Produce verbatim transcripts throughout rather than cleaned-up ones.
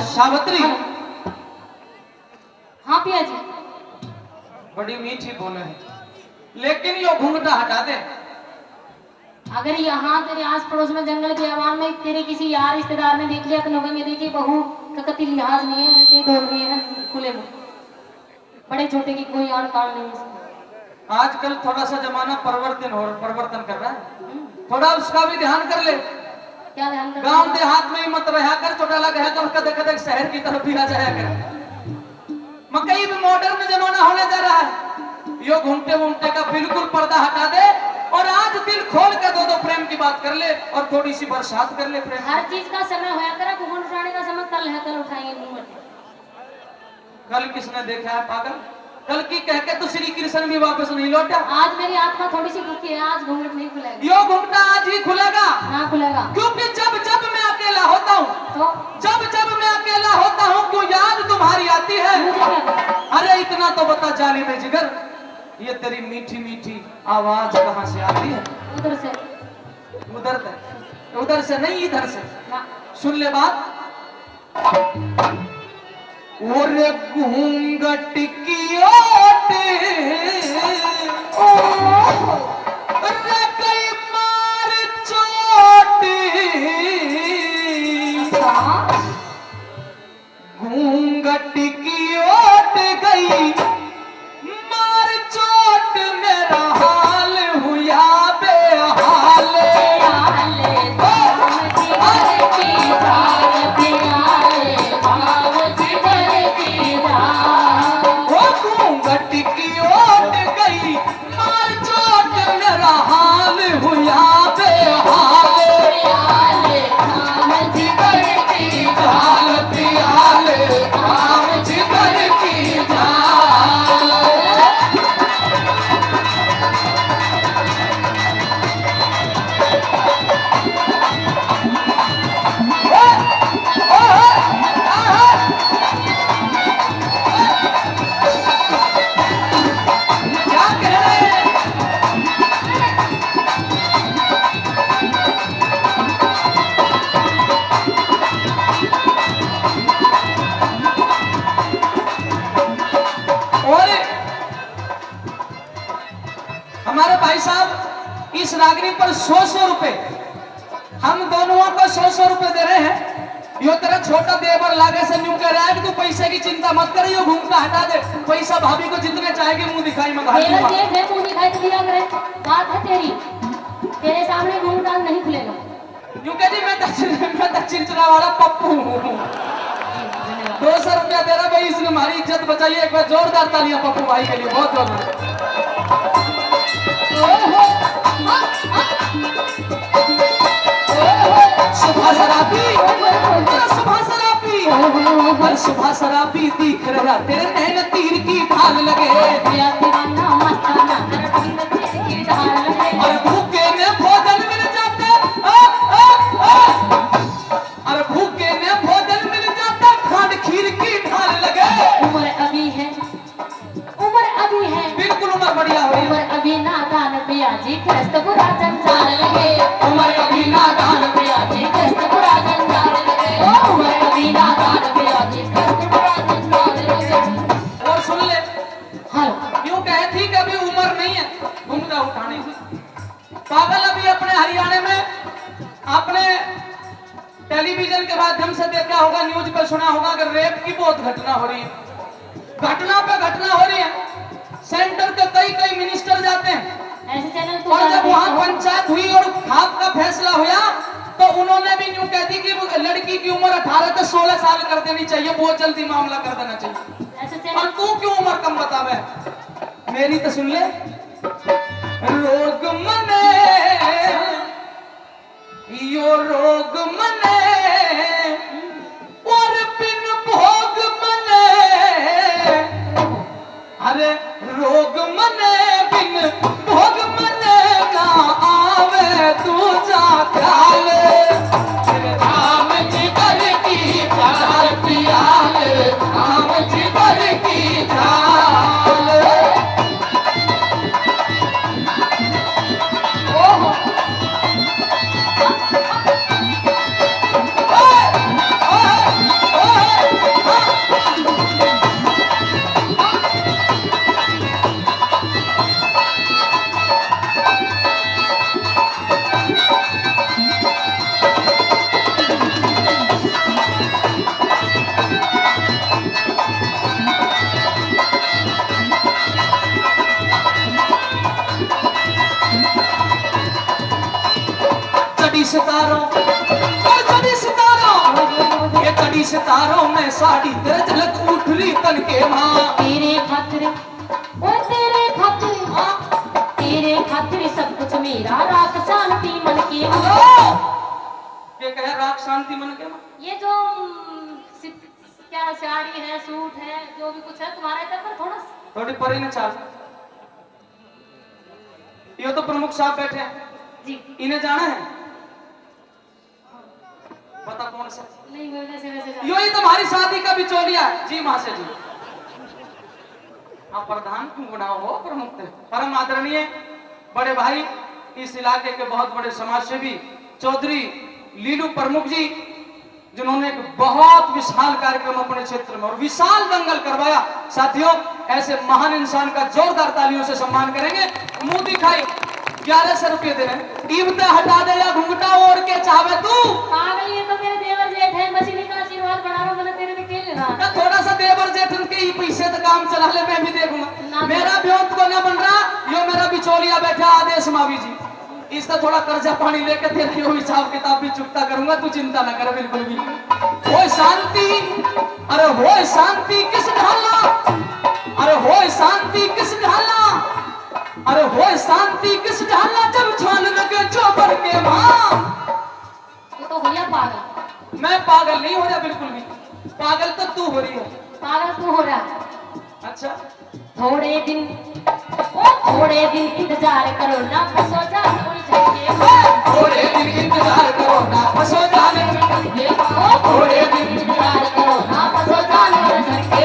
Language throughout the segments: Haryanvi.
सावित्री। हाँ पिया जी। बड़ी मीठी बोले है, लेकिन यो घूंघटा हटा दे। अगर यहाँ तेरे आस पड़ोस में जंगल के आवाम में तेरे किसी यार रिश्तेदार ने देख लिया तो लोग ये देखिए बहू का कति लिहाज नहीं है, ऐसे ही बोल रही है ना खुले मुंह। बड़े छोटे की कोई आड़ कान नहीं है इसमें। आजकल थोड़ा सा जमाना परिवर्तन हो, परिवर्तन कर रहा है, हम्म। थोड़ा उसका भी ध्यान कर ले। क्या ध्यान कर गांव देहात में ही मत रहा कर, चौटाला गया कर, कदे कदे शहर की तरफ भी आ जाया कर। मकई में मॉडर्न जमाना होने जा रहा है। यो घूंघटे वूंघटे का बिल्कुल पर्दा हटा दे और आज दिल खोल के दो दो प्रेम की बात कर ले और थोड़ी सी बरसात कर ले प्रेम की। हर चीज का समय होया करे, घूंघट उठाने का समय कल है, कल उठाएंगे घूंघट। कल किसने देखा है पागल? कल की कह के तो श्री कृष्ण भी वापस नहीं लौटा। आज मेरी आत्मा थोड़ी सी दुखी है, आज घूंघट नहीं खुलेगा। यो घूंघटा आज ही खुलेगा। ना खुलेगा। क्योंकि जब जब मैं अकेला होता हूँ, तो? जब जब मैं अकेला होता हूँ, क्यों याद तुम्हारी आती है? मुझे क्या पता? अरे इतना तो बता जालिम जिगर, ये तेरी मीठी मीठी आवाज कहाँ से आती है? उधर से। उधर से, उधर से नहीं, इधर से। ना। सुन ले बात। और घूंघट की ओट, रे गई मार चोट। अच्छा। घूंघट की ओट गई मार चोट, मेरा हाल हुआ बेहाल। ओ, ओ, घूंघट की ओट गई मार चोट, मेरा हाल हुआ बेहाल। और हमारे भाई साहब इस रागनी पर सौ सौ रुपए, हम दोनों को सौ सौ रुपए दे रहे हैं। यो तेरा छोटा देवर लागे से न्यू कह रहा है कि तू पैसे की चिंता मत कर, यो घूंघटा हटा दे, पैसा भाभी को जितने चाहेगी मुंह दिखाई मंगा देवर दूंगा। जेब है, मुंह दिखाई तो दिया करे, बात है तेरी, तेरे सामने घूंघटा नहीं खुलेगा। यूं कह जी, मैं तो चिर-, मैं तो चिरचिरा वाला पप्पू हूँ। दो सौ रुपया दे रहा भाई, इसने हमारी इज्जत बचाई है। एक बार जोरदार तालियां पप्पू भाई के लिए, बहुत जोरदार। सुबह शराबी, सुबह शराबी, सुबह शराबी दिख रहा, तेरे नैन तीर की ढाल लगे। और भूखे ने भोजन मिल जाता, आ, आ, आ। और भूखे ने भोजन मिल जाता, खांड खीर की ढाल लगे। उम्र अभी है, उम्र अभी है। बिल्कुल उम्र बढ़िया हो रही है। उम्र अभी नादान पिया जी, कष्ट बुरा जंजाल लगे। उम्र अभी नादान पिया जी, कष्ट बुरा जंजाल लगे। ओ, उम्र अभी नादान पिया जी, कष्ट बुरा जंजाल लगे। और सुन ले, हेलो। यूं कहे थी कि अभी उम्र नहीं है घूंघटा उठाने की। पागल, अभी अपने हरियाणा में आपने टेलीविजन के माध्यम से देखा होगा, न्यूज पर सुना होगा कि रेप की बहुत घटना हो रही है, घटना पे घटना हो रही है। सेंटर के कई कई मिनिस्टर जाते हैं ऐसे चैनल तो और जब वहां पंचायत हुई और खाक का फैसला हुआ तो उन्होंने भी न्यू कह दी कि वो लड़की की उम्र अठारह से सोलह साल कर देनी चाहिए, बहुत जल्दी मामला कर देना चाहिए। ऐसे चैनल और तू क्यों उम्र कम बतावे? मेरी तो सुन ले। रोग मने, यो रोग मने, और बिन भोग मने। अरे रोग मने बिन भोग मने ना आवे दूजा ख्याल। फिर राम जी घर की चाल पियाल, राम जी घर की चाल। चढ़ी सितारों में साड़ी, तेरे झलक उठ रही तन के माँ। तेरे खातिर, ओ तेरे खातिर, हाँ। तेरे खातिर सब कुछ मेरा, राख शांति मन के माँ। हेलो। ये कहे राख शांति मन के माँ। ये जो, हम्म, सित-, क्या साड़ी है, सूट है, जो भी कुछ है तुम्हारा इधर पर थोड़ा सा थोड़ी परे न चाल। यो तो प्रमुख साहब बैठे हैं। जी। इन्हें जाना है? बता कौन सा? नहीं, मैं वैसे, वैसे जा यो ही तुम्हारी शादी का बिचौलिया है। जी माँ से जी। आप प्रधान क्यों बनाओ हो प्रमुख थे? परम आदरणीय बड़े भाई, इस इलाके के बहुत बड़े समाजसेवी चौधरी लीलू प्रमुख जी, जिन्होंने एक बहुत विशाल कार्यक्रम अपने क्षेत्र में और विशाल दंगल करवाया। साथियों, ऐसे महान इंसान का जोरदार तालियों से सम्मान करेंगे। मुंह दिखाई ग्यारह सौ रुपये दे रहे हैं। इब ते हटा दे या घुंघटा और के चाहवे तू। पागल, ये तो मेरे देवर जेठ हैं, बस इन्हीं का आशीर्वाद बना रहा, मैंने तेरे में खेल रहा। ना, थोड़ा सा देवर जेठन के ही पैसे तो काम चला ले, मैं भी देखूंगा। ना, मेरा ब्योंत को ना बन रहा, यो मेरा बिचौलिया बैठा आदेश मावी जी। इसका थोड़ा कर्जा पानी लेके तेरा यो हिसाब किताब भी चुकता करूंगा, तू चिंता ना कर बिल्कुल भी। होए शांति, अरे होए शांति किस ढाला, अरे होए शांति किस ढाला, अरे होए शांति किस ढाला, जब छान लगे चौबर के माँ। तू तो हो गया पागल। मैं पागल नहीं हो रहा बिल्कुल भी, पागल तो तू हो रही है। पागल तू हो रहा। अच्छा। थोड़े दिन, ओ थोड़े दिन इंतजार करो ना, फंसो जाल उलझन के। थोड़े दिन इंतजार करो ना, फंसो जाल उलझन के। ओ थोड़े दिन इंतजार करो ना, फंसो जाल उलझन के।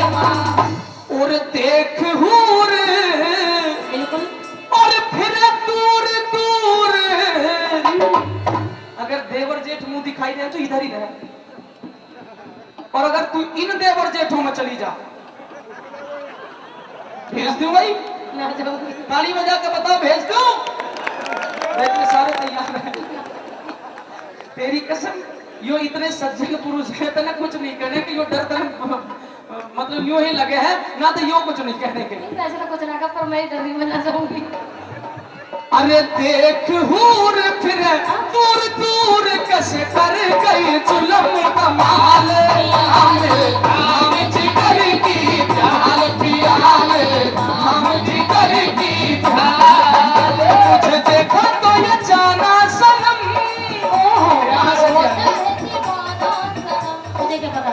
और देख हूर, बिल्कुल। और फिर दूर दूर। अगर देवर जेठ मुंह दिखाई दे तो इधर ही रहे। और अगर तू इन देवर जेठों में चली जा, भेज दूं भाई? ना जाऊंगी। ताली बजा के बताओ, भेज दूं? देखने सारे तैयार हैं। तेरी कसम, यो इतने सज्जन पुरुष है, तने कुछ नहीं कहने के, यो डर तने, मतलब, यूं ही लगे है ना, तो यो कुछ नहीं कहने के। नहीं, वैसे तो कुछ ना कहा, पर मैं ही डर रही हूँ, मैं ना जाऊंगी। अरे देख हूर फिर दूर दूर, कस कर गई जुलम कमाल। आम, आम जिगर की ढाल पियाल, आम जिगर की ढाल। मुझे देखा तो ये जाना सनम। ओहो, यहाँ से क्या? मुझे क्या पता?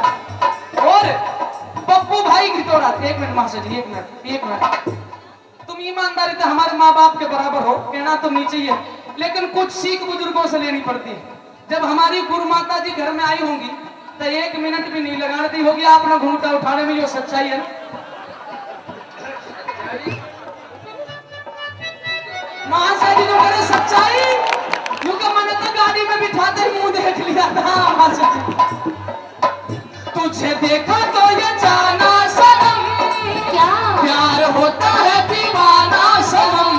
और पप्पू भाई की तो रात, एक मिनट मास्टर जी, एक मिनट, एक मिनट। तुम ईमानदारी से हमारे माँ बाप के बराबर हो, कहना तो नहीं चाहिए, लेकिन कुछ सीख बुजुर्गों से लेनी पड़ती है। जब हमारी गुरु माता जी घर में आई होंगी, तो एक मिनट भी नहीं लगाने दी होगी आपने घूंघटा उठाने में, यो सच्चाई है ना? माँ से जी तो करे सच्चाई, क्योंकि मैंने तो गाड़ी में बिठाते ही मुंह देख लिया था माँ से जी। तुझे देखा तो ये जाना सनम, क्या? प्यार होता है दीवाना सनम।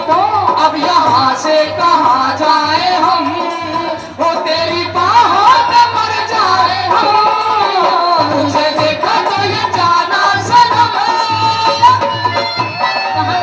तो? अब यहाँ से कहाँ जाए हम, वो तेरी बाहों में मर जाए हम। तुझे देखा तो ये जाना सनम। कहाँ?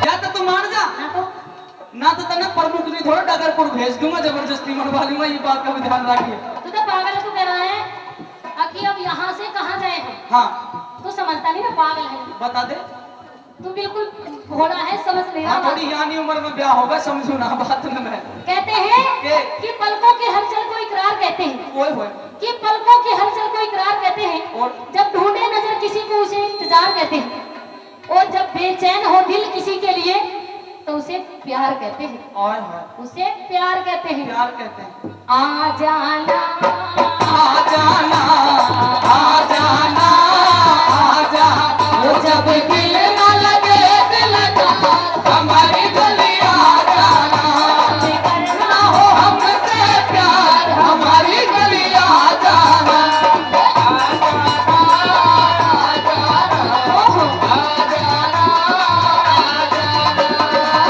या तो तू मान जा, ना तो, ना तो तन्ने प्रमुख नहीं, थोड़ा डगरपुर भेज दूंगा, जबरदस्ती मनवा लूंगा, ये बात का भी ध्यान रखिए। तू तो पागल क्यों कह रहा है? आखिर अब यहाँ से कहाँ जाए हम? हाँ। तू समझता नहीं ना, पागल है। बता दे। तू बिल्कुल घोड़ा है, समझ नहीं रहा हाँ, बात। थोड़ी यानी उम्र में ब्याह होगा, समझू ना बात न मैं। कहते हैं के? कि पलकों की हलचल को इकरार कहते हैं। ओए होए। कि पलकों की हलचल को इकरार कहते हैं। और? जब ढूंढे नजर किसी को, उसे इंतजार कहते हैं। और जब बेचैन हो दिल किसी के लिए, तो उसे प्यार कहते हैं। ओए होए। उसे प्यार कहते हैं। प्यार कहते हैं। आ जाना, आ जाना, आ जाना, आ जाना। वो जब दिल ना लगे दिलदार, हमारी गली आ जाना। ना हो हमसे प्यार, हमारी गली आ जाना। आ जाना, आ जाना, आ जाना, आ जाना।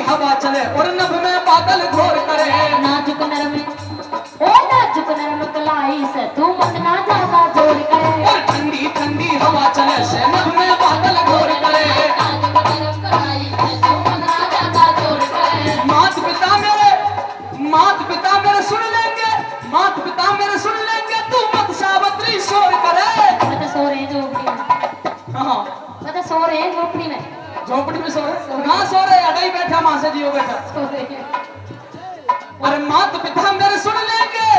हवा चले और नभ में बादल घोर करे। नाजुक नरम, ओ नाजुक नरम कलाई से तू मत ना ज्यादा जोर करे। और ठंडी ठंडी हवा चले से नभ में बादल घोर करे। नाजुक नरम कलाई से तू मत ना ज्यादा जोर करे। मात पिता मेरे, मात पिता मेरे सुन लेंगे, मात पिता मेरे सुन लेंगे, तू मत सावित्री शोर करे। मैं तो सो रहे झोपड़ी में। हाँ। मैं तो सो रहे झोपड़ी में। झोपड़ी में सो रहे? कहाँ सो रहे? अड़ाई बैठा, माँ से जियो बैठा। सो रहे हैं। अरे मात पिता मेरे सुन लेंगे,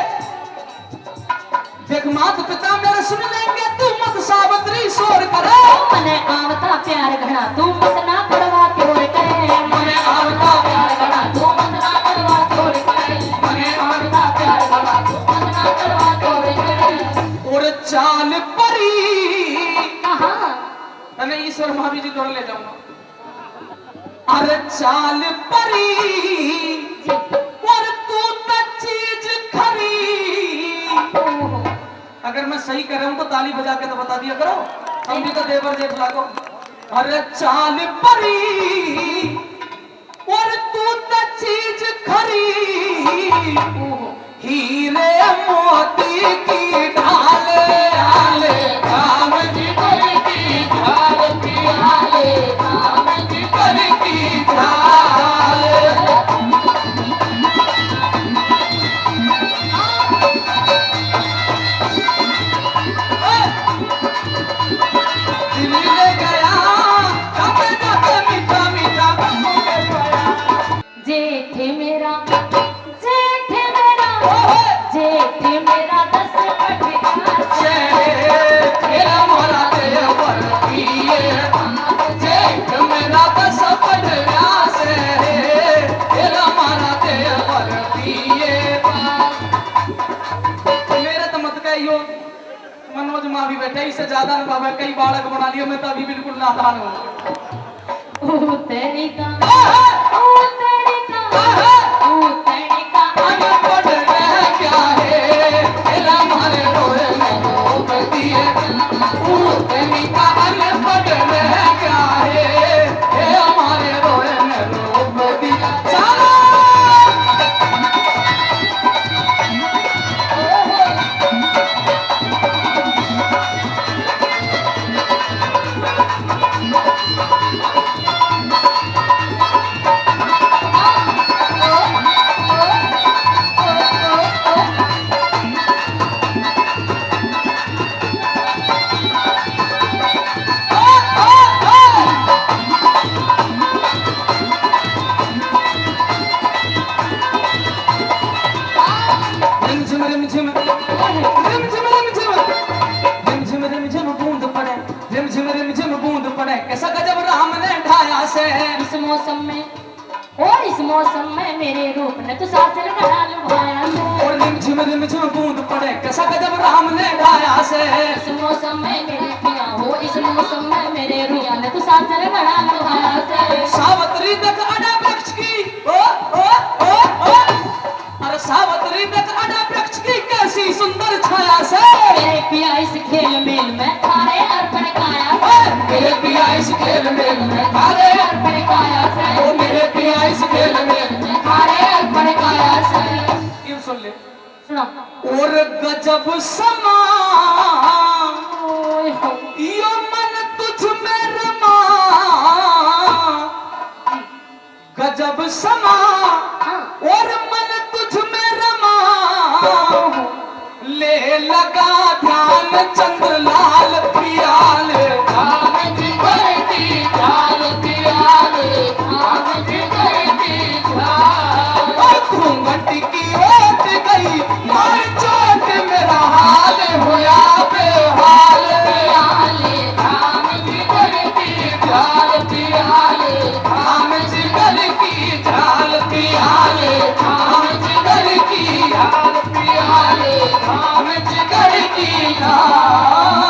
देख मात पिता मेरे सुन लेंगे, तू मत सावित्री शोर करे। मने आवता प्यार घना, तू मत ना कड़वा चोर करे। मने आवता प्यार घना, तू मत ना कड़वा चोर करे। मने आवता प्यार घना, तू मत ना कड़वा चोर करे। और चाल परी। हाँ। तने ईश्वर महावीर जी दौड़ ले जाऊंगा। अरे चाल परी, और तू तो चीज खरी। अगर मैं सही कर रहा हूं तो ताली बजा के तो बता दिया करो, हम भी तो देवर जेठ लागो। अरे चाल परी, और तू तो चीज खरी। हीरे मोती की ढाल, आले काम जिगर की ढाल, पियाले काम जिगर की ढाल। दिल ले गया, जाते जाते मीठा मीठा गम के पाया। जेठ मेरा, जेठ मेरा, ओहो! जेठ मेरा दस पट गया से। तेरा मारा देवर पिए। जेठ मेरा दस पट गया से। तेरा मारा देवर पिए। मेरे तो मत कहियो, मनोज माँ भी बैठे, इससे ज्यादा अनुभव है, कई बालक बना लिया, मैं तो अभी बिल्कुल नादान हूँ। ओ तेरी का, ओ तेरी का, ओ तेरी का। अनपढ़ रह गया है, तेरा मारे रोए में रोक दिए। ओ तेरी का अनपढ़ रह गया है, ये हमारे रोए में रोक दिए। चलो। रिमझिम, रिमझिम, रिमझिम, रिमझिम, रिमझिम, रिमझिम बूंद पड़े, रिमझिम, रिमझिम बूंद पड़े, कैसा गजब राम ने ढाया से। इस मौसम में, ओ इस मौसम में मेरे रूप ने तू साजन घड़ा लुभाया से। और रिमझिम, रिमझिम बूंद पड़े, कैसा गजब राम ने ढाया से। इस मौसम में मेरे पिया हो, इस मौसम में मेरे रूप ने तू साजन घड़ा लुभाया से। सावित्री देख अड़ा वृक्ष की, ओ, ओ, ओ, ओ। अरे सावित्री देख अड़ा वृक्ष की कैसी सुंदर छाया से। मेरे पिया इस खेल मेल में थारे अर्पण काया से। ए, मेरे पिया इस खेल मेल में थारे अर्पण काया से। ओ मेरे पिया इस खेल मेल में थारे अर्पण काया से। यूं सुन ले। सुना। और गजब समा ओए हो। यो मन तुझ में रमा। गजब समा हाँ। और मन तुझ में रमा। ले लगा ध्यान चंद्रलाल पियाल। धाम जिगर की ढाल पियाल, धाम जिगर की ढाल। और घूंघट की ओट गई मार चोट मेरा हाल होया बेहाल। पियाल, धाम जिगर की ढाल पियाल, धाम जिगर की ढाल पियाल, धाम जिगर की ढाल पियाल, धाम जिगर की ढाल।